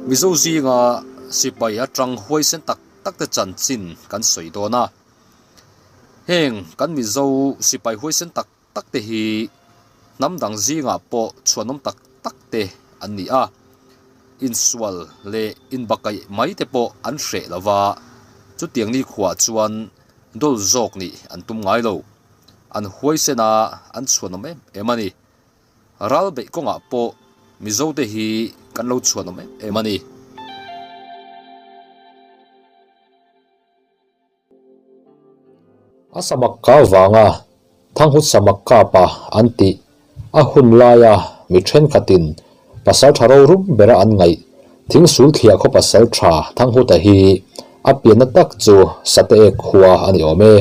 Mizo zinga sipai atang huaisen tak tak te chanchin kan sawi dawn a. Heng kan Mizo sipai huaisen tak tak te hi hnam dang zingah pawh chhuanawm tak tak te an ni a. Insual leh inbakaih mai te pawh an hreh lo va, chutiang nikhuaah chuan dawl zawk nih an tum ngai lo. An huaisen a, an chhuanawm em em a ni. Ral beih kawngah pawh Mizote hi kan lo chhuanawm em em a ni. A samak ka vanga Thanghut samak kapa an tih a hun laia mi thenkhatin pasal tha rorum bera an ngaih Thingsul thliah khaw pasal tha Thanghuta hi a pianna tak chu Sate ek khua a ni awm e.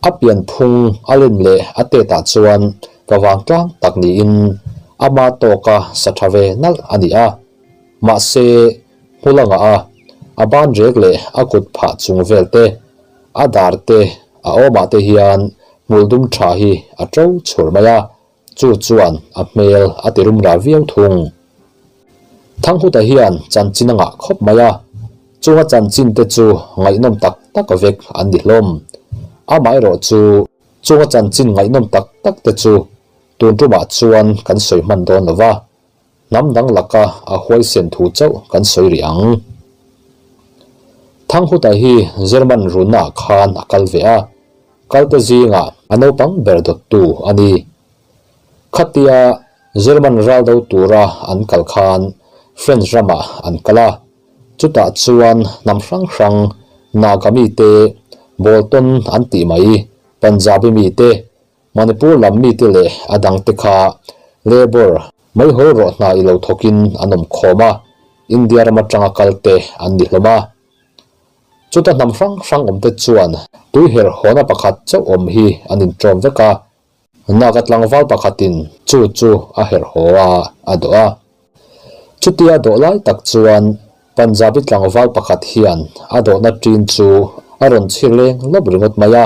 A pianphung a len leh a tetah chuan ka vangtlang tak niin ama tawka sa tha ve nalh a ni a. Mahse, hmulanga a, a ban rek leh a kut phah chung vel te, a dar te, a awmah te hian hmul dum tha hi a to chhur mai a, chu chuan a hmel a ti rum ra viau thung. Thanghuta hian chanchin a ngah khawp mai a, chunga chanchin te chu ngaihnawm tak tak vek an ni hlawm. Amaherawh chu chunga chanchin ngaihnawm tak tak te chu tun tumah chuan kan sawi hman dawn lo va. Hnam dang laka a huaisen thu chauh kan sawi rih ang. Thanghuta hi German runnaah khan a kal ve a, kalte zingah a naupang ber dawttu a ni. Khatia German ral do tura an kal khan French ramah an kal a, chutah chuan hnam hrang hrang Naga mite, Bolton an tih mai, Punjabi mite, Manipur lam mite leh a dangte kha labour meihawl rawh hna i lo thawkin an awm khawm a, India ram atanga kalte an ni hlawm a. Chuta hnam hrang hrang awmte chuan tui herh hawna pakhat chauh awm hi an inṭawm vek a, Naga tlangval pakhatin chu chu a herh haw a, a dawh a. Chutia dawh lai tak chuan Punjabi tlangval pakhat hian a dawhna ṭin chu a rawn chhir leng lawp ringawt mai a,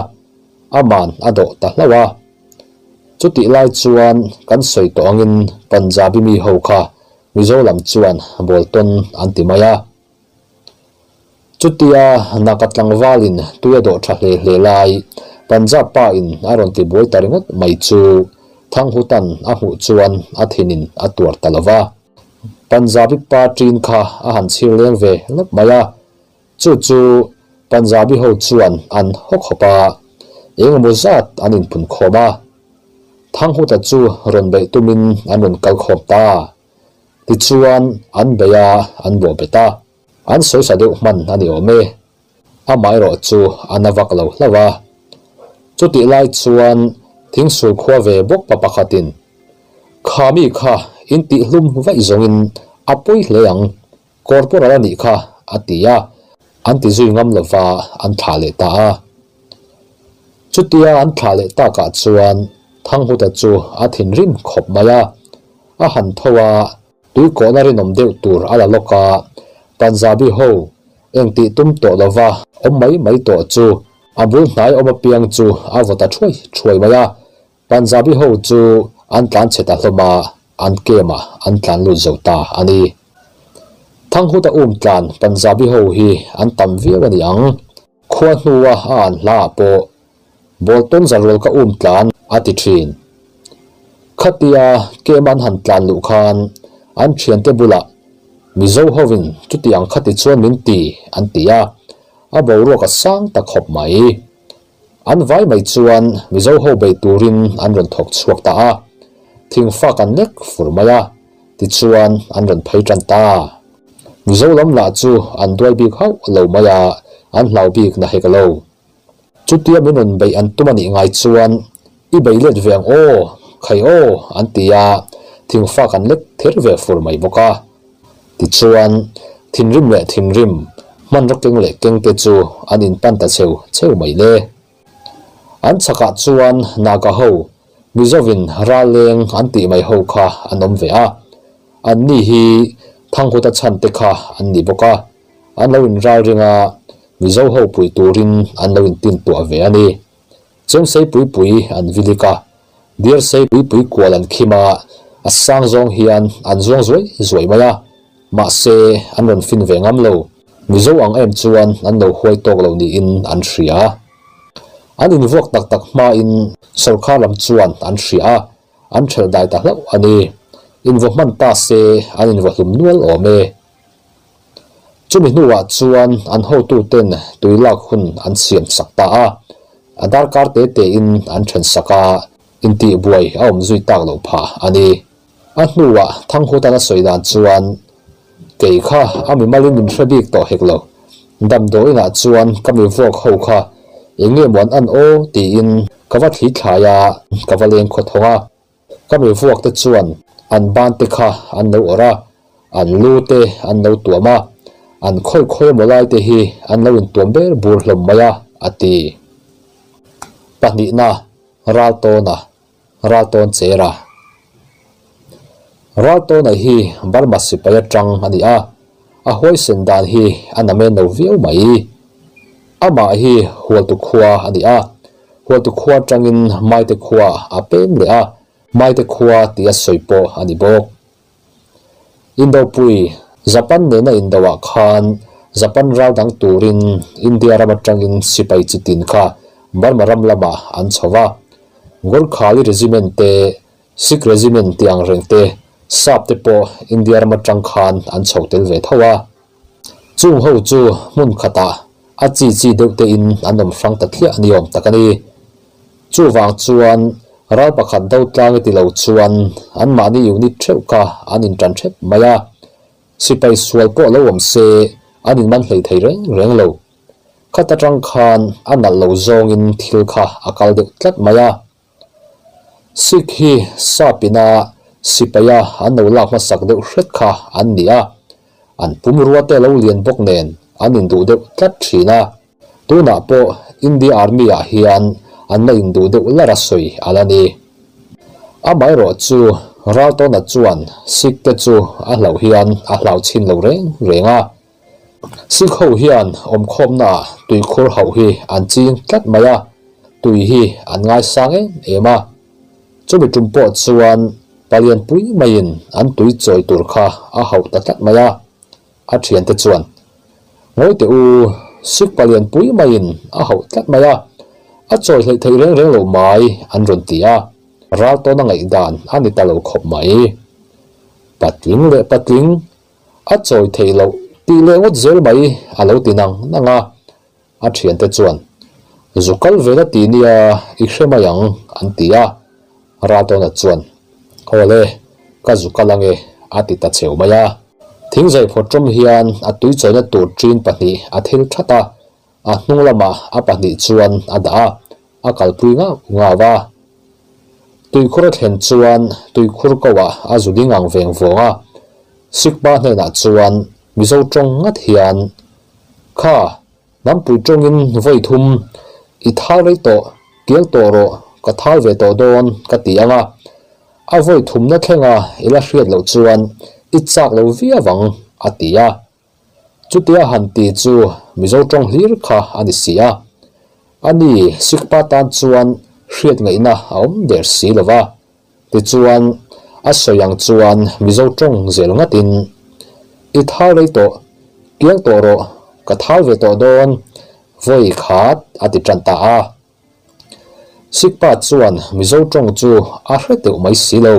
aman a dawh ta hlauh a. Chutih lai chuan kan sawi tawh angin Punjabi mi ho kha Mizo lam chuan Bolton an ti mai a. Chutia Naga tlangvalin tui a dawh tha hle hle lai Punjab pa in a rawn ti buai ta ringawt mai chu Thanghutan a hmuh chuan a thinin a tuar ta lo va. Punjabi pa ṭin kha a han chhir leng ve lawp mai a, chu chu Punjabi ho chuan an haw khawp a, eng emaw zat an inpun khawm a. Thanghuta chu rawn beih tumin an rawn kal khawm ta. Tichuan an bei a, an bawh bet a. An sawisa deuh hman a ni awm e. Amaherawh chu a na vak lo hlauh a. Chutih lai chuan thingsul khua ve bawk pa pakhatin, Kha mi kha in tihhlum vaih zawngin a pawi hle ang, corporal a nih kha, a ti a. An ti zui ngam lova an thlah leh ta a. Chutia an thlah leh takah chuan Thanghuta chu a thinrim khawp mai a, a han tho a. Tui kawhna rinawm deuh tur a la lawk a, Punjabi ho engtih tum tawh lova awm mai mai tawh chu a bul hnai awm apiang chu a vaw ta thuai thuai mai a. Punjabi ho chu an tlan chhe ta hlawm a, an kem a, an tlan lut zo ta a ni. Thanghuta um tlan Punjabi ho hi an tam viau a ni ang. Khua hnua a an hla ah pawh Bolton zarual ka um tlan a ti thin. Khatia kem an han tlan luh khan an thiante bulah Mizo hovin chutiang khati chuan min ti an ti a, a boruak a sang ta khawp mai. An vai mai chuan Mizo ho bei turin an rawn thawk chhuak ta a, thingfak an lek fur mai a, tichuan an rawn phei tan ta. Mizo lam lah chu an duai bik hauh lo mai a, an hlau bik na hek lo. Chutia min rawn beih an tum a nih ngai chuan i bei let ve ang aw, khai aw an ti a, thingfak an lek ther ve fur mai bawk a. Tichuan, thinrim leh thinrim, hmanraw keng leh keng te chu an inpan ta cheu cheu mai le. An chhakah chuan Naga ho, Mizovin Raleng an tih mai ho kha an awm ve a. Anni hi Thanghuta chhan te kha an ni bawk a, an lo inral ring a, Mizo ho pui turin an lo intin tuah ve a ni. Chemsei pui pui an vilik a, Diarsei pui pui kual an khim a, a sang zawng hian an zuang zuai zuai mai a. Mahse, an rawn fin ve ngam lo. Mizo ang em chuan an lo huai tawk lo niin an hria. An invuak tak tak hmain sawrkar lam chuan an hria a, an ṭhelh dai ta hlauh a ni. Invaw hman ta se an invaw hlum nual awm e. Chumi hnuah chuan an hotuten tui lak hun an siam sak ta a, a darkar te tein an ṭhen sak a, intihbuai a awm zui tak loh phah a ni. A hnuah Thanghutan a sawi dan chuan, Kei kha a mi malin min hre bik tawh hek lo. Damdawiinah chuan ka mi vuak ho kha eng nge maw an an aw tiin ka va thli thlai a, ka va leng khaw thawng a. Ka mi vuak te chuan an ban te kha an lo awrh a, an lu te an lo tuam a, an khawi khawi emaw lai te hi an lo intuam ber bur hlawm mai a, a ti. Pahnihna, Raltawna. Raltawn Chera. Raltawna hi Burma sipai atang a ni a, a huaisen dan hi a namen lo viau mai. Amah hi Hualtu khua a ni a, Hualtu khua atangin Maite khua a peng leh a, Maite khua tia sawi pawh a ni bawk. Indopui, Japan nena indoah khan Japan ral dang turin India ram atangin sipai chi tin kha Burma ram lamah an chho va. Gorkhali Regiment te, Sikh Regiment tih ang reng te, Sap te pawh India ram atang khan an chho tel ve tho a. Chung ho chu hmun khatah a chi chi deuh tein an awm hrang ta thliah ni awm tak a ni. Chuvang chuan ral pakhat do tlang i ti lo chuan anmahni unit theuh kha an intan thep mai a, sipai sual pawh lo awm se an inman hlei thei reng reng lo. Khat atang khan a nalh lo zawngin thil kha a kal deuh tlat mai a. Sikh hi Sapina sipaia an lo lak hmasak deuh hret kha an ni a, an pumrua te lo lian bawk nen an induh deuh tlat thin a. Tunah pawh India Army ah hian an la induh deuh lar a sawi a la ni. Amaherawh chu Raltawna chuan Sikh te chu a hlauh hian a hlau chhin lo reng reng a. Sikh ho hian awmkhawmna ah tuikhur hauh hi an ching tlat mai a, tui hi an ngaisang em em a. Chumi tum pawh chuan palianpui maiin an tui chawi tur kha a hauh ta tlat mai a. A thiante chuan, Ngawi teh u, Sikh palianpui maiin a hauh tlat mai a, a chawi hleih theih reng reng loh mai an rawn ti a, ral tawna ngaihdan a ni ta lo khawp mai. Patling leh patling a chawi theih loh tih leh ngawt zel mai a lo ti nang nang a, a thiante chuan, Zu kal ve la ti nia i hre mai ang an ti a, Raltawna chuan, Awle, ka zu kal ange a ti ta cheu mai a. Thingzai phawt ṭawm hian a tui chawina tur ṭin pahnih a thil ṭhat a, a hnung lamah a pahnih chuan a dah a, a kalpui ngau ngau a. Tuikhur a thlen chuan tuikhur koah a zu ding ang veng vawng a, Sikpa hnenah chuan Mizo tawng ngat hian, Kha, hnampui tawngin vawi thum i thal rei tawh, kiang tawh rawh, ka thal ve tawh dawn ka ti ang a. A vawi thumna thlenga i la hriat loh chuan i chak lo viau ang, a ti a. Chutia han ti chu Mizo tawng hlir kha a ni si a. Ani Sikpa tan chuan hriat ngaihna a awm der si lo va. Tichuan, a sawi ang chuan Mizo tawng zel ngatin, I thal rei tawh, kiang tawh rawh, ka thal ve tawh dawn, vawi khat a ti tan ta a. Sikpa chuan Mizo tawng chu a hre teuh mai si lo.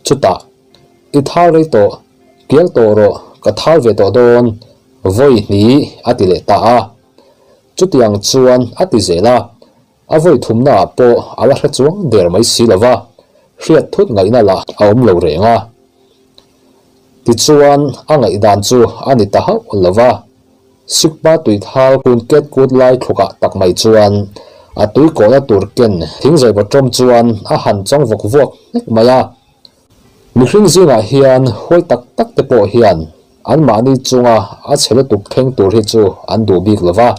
Chutah, I thal rei tawh, kiang tawh rawh, ka thal ve tawh dawn, vawi hnih a ti leh ta a. Chutiang chuan a ti zel a, a vawi thumnaah pawh a la hre chuang der mai si lo va, hriat thut ngaihna lah a awm lo reng a. Tichuan, a ngaihdan chu a ni ta hauh lo va. Sikpa tuithal kun ket kut lai thlukah tak mai chuan a tui kawhna tur ken thingzai bawtawm chuan a han chawng vawk vuak hnek mai a. Mihring zingah hian huai tak tak te pawh hian anmahni chunga a chhe lutuk thleng tur hi chu an duh bik lo va.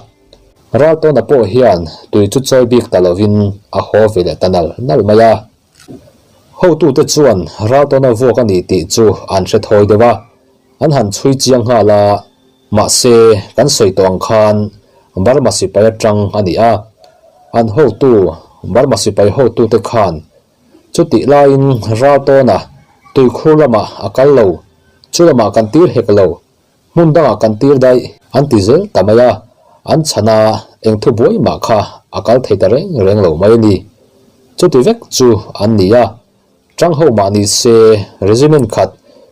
Raltawna pawh hian tui chu chawi bik ta lovin a haw ve leh ta nal nal mai a. Hotute chuan Raltawna vuak a ni tih chu an hre thawi deuh a, an han chhui chiang nghal a, mahse kan sawi tawh ang khan Burma sipai atang a ni a, an hotu Burma sipai hotute khan chutih laiin Raltawna tuikhur lamah a kal lo. Chu lamah kan tir hek lo, hmun dangah kan tir daih an ti zel ta mai a, an chhan a, eng thu buai mah kha a kal thei ta reng reng lo mai a ni. Chuti vek chu an ni a, tang ho mah ni se regiment khat,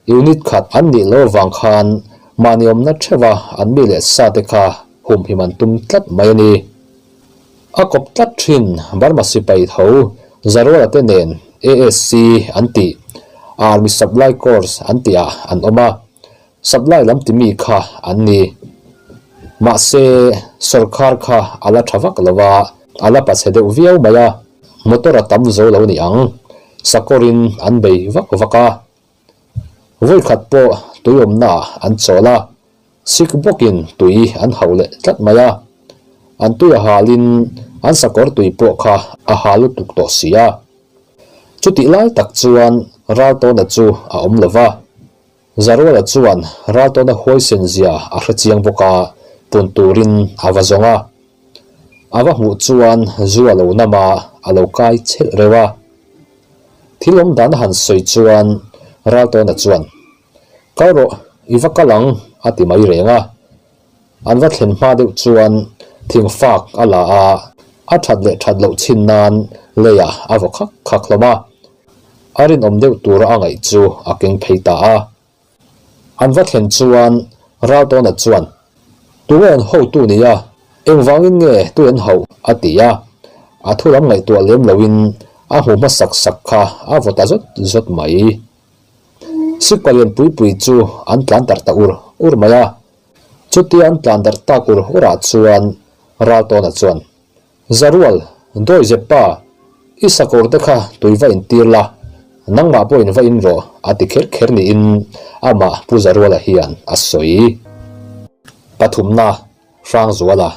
unit khat an nih loh avang khan mahni awmna theuha an mi leh sa te kha humhim an tum tlat mai a ni. A kawp tlat thin Burma sipai tho Zaruala te nen ASC an tih, Army Supply Corps an tihah an awm a, supply lam ti mi kha an ni. Mahse, sawrkar kha a la tha vak lo a, a la pachhe deuh viau mai a, motor a tam zo lo ni ang, sakawrin an bei vak vak a. Vawikhat pawh tuiawmnaah an chawl a, Sik bawkin tui an hauh leh tlat mai a, an tui a halin an sakawr tui pawh kha a hal lutuk tawh si a. Chutih lai tak chuan Raltawna chu a awm lo va, Zaruala chuan Raltawna huaisen zia a hre chiang bawk a, pun turin a va zawng a. A va hmuh chuan zu a lo nam a, a lo kai chhelh reuh a. Thil awm dan a han sawi chuan Raltawna chuan, Kal rawh, i va kal ang, a ti mai reng a. An va thlen hma deuh chuan thingfak a la a, a that leh that loh chhin nan leiah a vaw khak khak hlawm a. A rinawm deuh tura a ngaih chu a keng phei ta a. An va thlen chuan Raltawna chuan, Tunge an hotu nia, engvangin nge tui an hauh? a ti a. A thu lam ngaihtuah lem loin a hmu hmasak sak kha a vaw ta zawt zawt mai. Sikpa lian pui pui chu an tlan darh ta ur ur mai a. Chutia an tlan darh tak ur ur ah chuan Raltawna chuan, Zarual, dawi zep pa, i sakawr te kha tui va intir la, nangmah pawhin va in rawh a ti kher kher niin amah Pu Zaruala hian a sawi. Pathumna, Hrangzuala.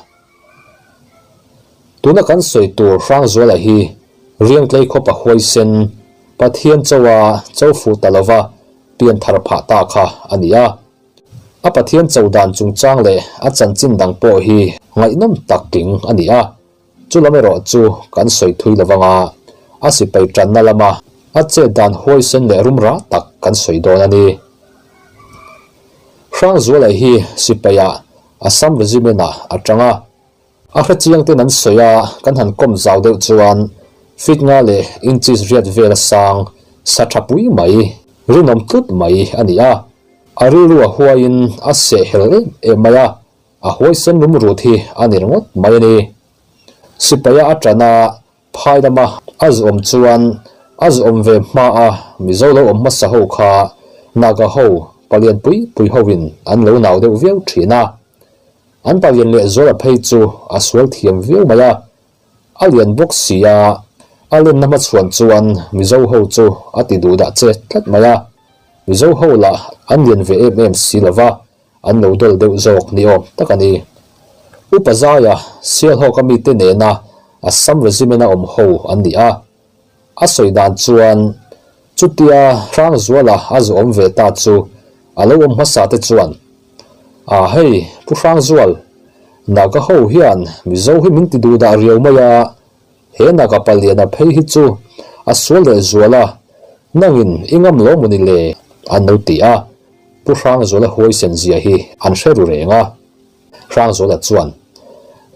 Tuna kan sawi tur Hrangzuala hi Riangtlei khawpa huaisen, Pathian chaua cho fuh ta lova pian thar phah ta kha a ni a. A Pathian cho dan chungchang leh a chanchin dang pawh hi ngaihnawm tak tling a ni a. Chu lam erawh chu kan sawi thui lo vang a, a sipai tanna lama a chet dan huaisen leh rumra tak kan sawi dawn a ni. Hrangzuala hi sipaiah Assam Regiment-ah a tang a. A hrechiang ten an sawi a, kan han kawm zau deuh chuan feet nga leh inches riat vel a sang sa tha pui mai, rinawm tlut mai a ni a. A rilru a huaiin a seh hel em em mai a, a huaisen rum rut hi a ni ringawt mai a ni. Sipaia a tan a, phai lama a zawm chuan a zawm ve hma a Mizo lo awm hmasa ho kha Naga ho palian pui pui hoin an lo nau deuh viau thin a. An palian leh zuala phei chu a sual thiam viau mai a, a lian bawk si a, a lenna hmachhuan chuan Mizo ho chu a ti duh dah che tlat mai a. Mizo ho lah an lian ve em em si lova, an lo dawl deuh zawk ni awm tak a ni. Upa Zaia, Sialhawka mite nena Assam Regiment-a awm ho an ni a. A sawi dan chuan chutia Hrangzuala a zawm ve ta chu a lo awm hmasa te chuan, A hei, Pu Hrangzual, Naga ho hian Mizo hi min ti duh dah riau mai a, he Naga paliana phei hi chu a sual leh zual a, nangin i ngam lo maw ni le? an lo ti a, Pu Hrangzuala huaisen zia hi an hre ru reng a. Hrangzuala chuan,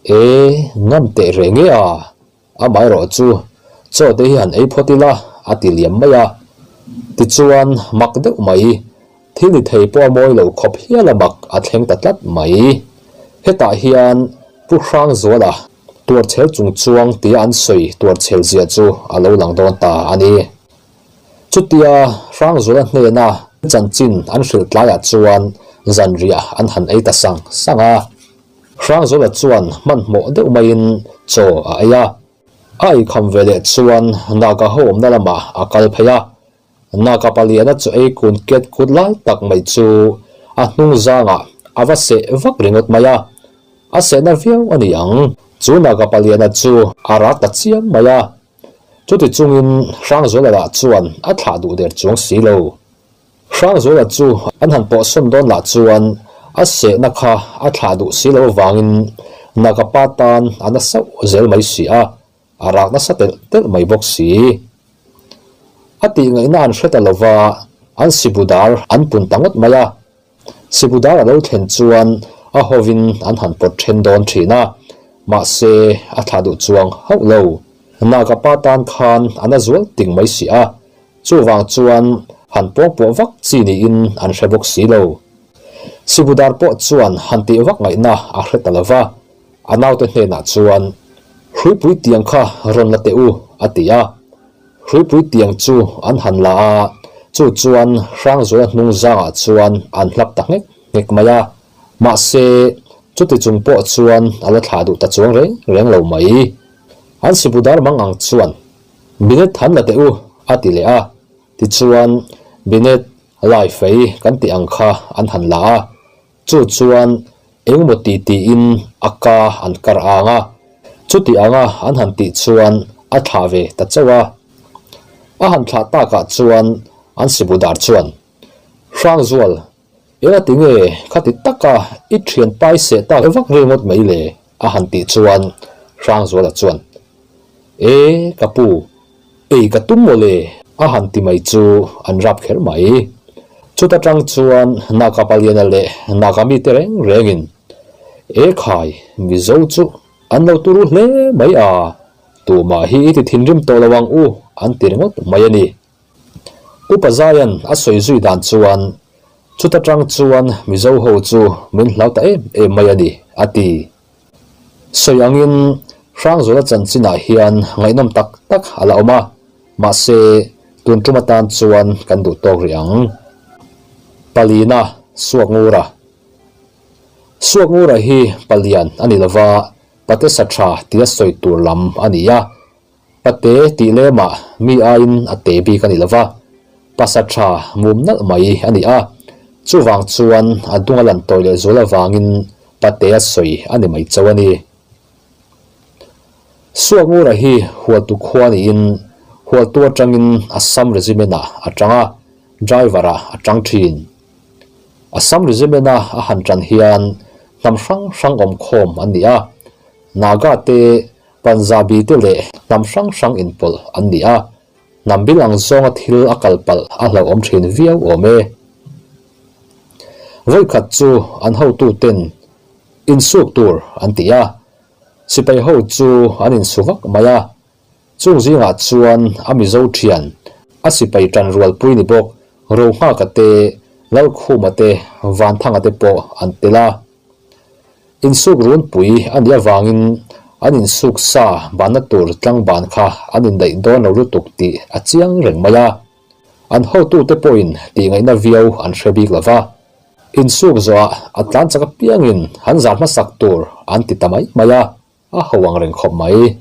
E, ngam teh reng e a! Amaherawh chu, chaw te hi han ei phawt ila, a ti liam mai a. Tichuan, mak deuh mai, thil ni thei pawh a mawi lo khawp hial a mak a thleng ta tlat mai. Hetah hian Pu Hrangzuala tuarchhel chung chuang tia an sawi tuarchhel zia chu a lo lang dawn ta a ni. Chutia Hrangzuala hnena chanchin an hrilh tlaiah chuan zanriah an han ei ta sang sang a. Hrangzuala chuan hmanhmawh deuh maiin chaw a ei a. A eikham ve leh chuan Naga ho awmna lamah a kal phei a. Naga paliana chaw ei kun ket kut lai tak mai chu a hnung zangah a va seh vak ringawt mai a. A sehna viau a ni ang. Chu Naga paliana chu a rak ta chiam mai a. Chuti chungin Hrangzuala lah chuan a thlah duh der chuang si lo. Hrangzuala chu an han pawhsawn dawn lah chuan a sehna kha a thlah duh si lo avangin Nagapa tan a na sauh zel mai si a, a rak nasa telh telh mai bawk si. A tih ngaihna an hre ta lova. An Sibudar an pun ta ngawt mai a. Sibudar a lo thlen chuan a hovin an han pawt then dawn thin a, mahse a thlah duh chuang hauh lo. Naga pa tan khan a na zual ting mai si a, chuvang chuan han pawngpawh vak chi niin an hre bawk si lo. Sibudar pawh chuan han tih vak ngaihna a hre ta lo va, a naute hnenah chuan, Hruipui tiang kha rawn la teh u, a ti a. Hruipui tiang chu an han la a, chu chuan Hrangzuala hnung zangah chuan an hlap ta nghek nghek mai a. Mahse, chuti chung pawh chuan a la thlah duh ta chuang reng reng lo mai. An Sibudar mang ang chuan, Binet han la teh u, a ti leh a. Tichuan, Binet lai fei kan tih ang kha an han la a. Chu chuan engmaw ti tiin a ka an kar ang a, chuti anga an han tih chuan a thlah ve ta chauh a. A han thlah takah chuan an Sibudar chuan, Hrangzual, engati nge khati taka i thian pai seh tak vak ringawt mai le? a han tih chuan Hrangzuala chuan, E, ka pu, ei ka tum maw le? A han ti mai chu an rap kher mai. Chuta tang chuan Naka Paliana leh Naka mite reng rengin, E khai, Mizo chu an lo turu hle mai a, tumah hi i ti thinrim tawh lo ang u, an ti ringawt mai a ni. Upa Zaian a sawi zui dan chuan, Chuta tang chuan Mizo ho chu min hlau ta em em mai a ni, a ti. Sawi angin Hrangzuala chanchinah hian ngaihnawm tak tak a la awm a, mahse tun tum atan chuan kan duh tawk rih ang. Palina Suakngura Suakngura hi palian a ni lova, pate sa tha tia sawi tur lam a ni a. Pate tih lemah mi aiin a te bik a ni lova, pasa tha mum nalh mai a ni a, chuvang chuan a dung a lan tawi leh zual avangin pate a sawi a ni mai chauh a ni. Suakngura hi Hualtu khua niin Hualtu atangin Assam Regiment-ah a tang a, driver-ah a tang thin. Assam Regiment-a a han tan hian hnam hrang hrang awmkhawm an ni a, Naga te Punjabi te leh hnam hrang hrang inpawlh an ni a, hnam bil ang zawnga thil a kal palh a hlauhawm thin viau awm e. Vawikhat chu an hotu ten insuk tur an ti a, sipai ho chu an insu vak mai a, chung zingah chuan a Mizo thian, a sipai tan rualpui ni bawk Rohnghaka te, Lalkhuma te, Vanthanga te pawh an tel a. Insuk runpui a nih avangin an insuk sa banna tur tlangban kha an indaih dawn lo lutuk tih a chiang reng mai a. An hotute pawhin tihngaihna viau an hre bik lo va. Insuk zawhah a tlan chak apiangin han zar hmasak tur an ti ta mai mai a. A ho ang reng khawp mai.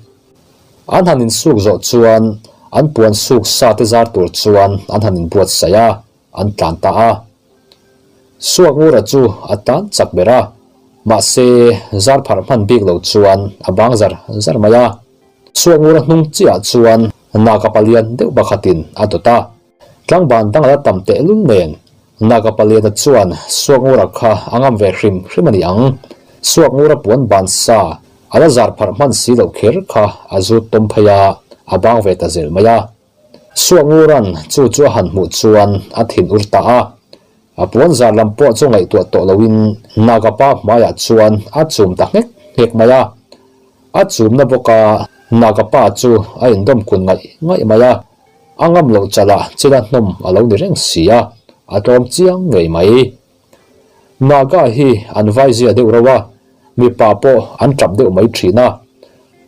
An han insuk zawh chuan an puan suk sa te zar tur chuan an han inbuatsaih a, an tlan ta a. Suakngura chu a tlan chak ber a, mahse zar pharh hman bik lo chuan a bang zar zar mai a. Suakngura hnung chiah chuan Naga palian deuh pakhatin a dawt a. Tlangban dang a la tam tehlul nen, Naga paliana chuan Suakngura kha a ngam ve hrim hrim a ni ang. Suakngura puan ban sa a la zar pharh hman si loh kher kha a zut tawm phei a, a bang ve ta zel mai a. Suakngura'n chu chu a han hmuh chuan a thin ur ta a. A puan zar lam pawh chu ngaihtuah tawh loin Naga pa hmaiah chuan a chum ta nghek nghek mai a. A chumna bawka Naga pa chu a indawm kun ngaih ngaih mai a. A ngam loh chalah chila hnawm a lo ni reng si a, a tlawm chiang ngei mai. Naga hi an vai zia deuh reuh a, mipa pawh an tap deuh mai thin a,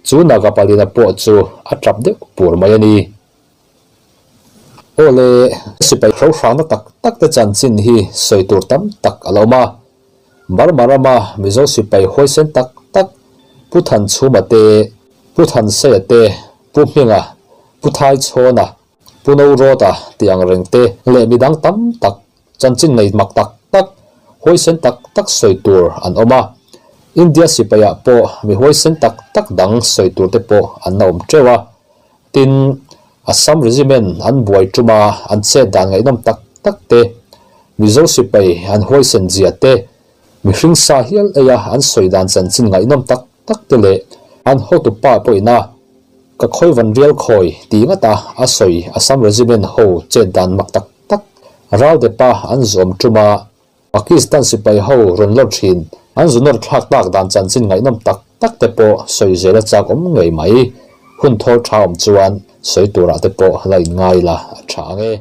chu Naga palina pawh chu a tap deuh pur mai a ni. Aw le, sipai hrohrangna tak tak te chanchin hi sawi tur tam tak a lo awm a, Burma rama Mizo sipai huaisen tak tak Pu Thanchhuma te, Pu Thanseia te, Pu Hminga, Pu Thaichhawna, Pu Norawta tih ang reng te leh midang tam tak chanchin nei mak tak tak, huaisen tak tak sawi tur an awm a. India sipaiah pawh mi huaisen tak tak dang sawi tur te pawh an la awm teuh a. Tin, Assam Regiment an buai tuma an chet dan ngaihnawm tak tak te, Mizo sipai an huaisen zia te, mihring sa hial eia an sawi dan chanchin ngaihnawm tak tak te leh an hotupa pawhina ka khawi van rial khawi tih ngata a sawi Assam Regiment ho chet dan mak tak tak. Raldepa an zawm ṭum a, Pakistan sipai ho rawn lawr ṭhin an zu nawr thlak tak dan chanchin ngaihnawm tak tak te pawh sawi zel a chak awm ngei mai. Hun thawl ṭha awm chuan sawi turah te pawh la inngai la a ṭha ang e.